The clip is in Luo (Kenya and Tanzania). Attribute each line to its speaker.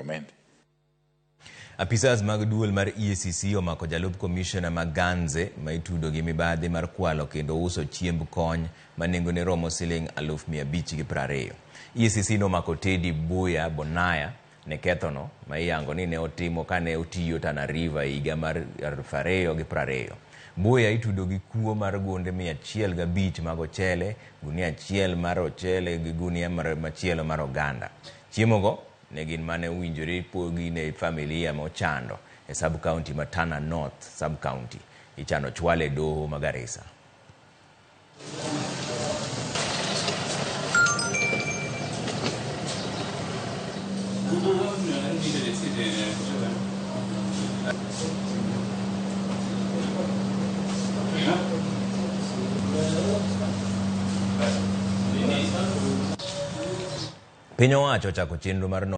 Speaker 1: recommend.
Speaker 2: Apisas mag duol mar EACC omako jalup komishona ma Ganze ma itudo gi mibadhi mar kwalo kendo uso chiemb kony ma nengone romo siling 520,000. EACC nomako Teddy Buya Bonaya ne kethono ma iyango ni ne otimo kane otiyo Tana River e higa mar 2020. Buya itudo gi kuo mar gunde 105 mag ochele, gunia achiel mar ochele gi gunia machielo mar oganda. Chiemogo ne gin mane owinjore pogi ne familia ma ochando e sub county ma Tana North sub county. Ichano chwale e doho ma Garissa. Piny owacho ochako chenro mar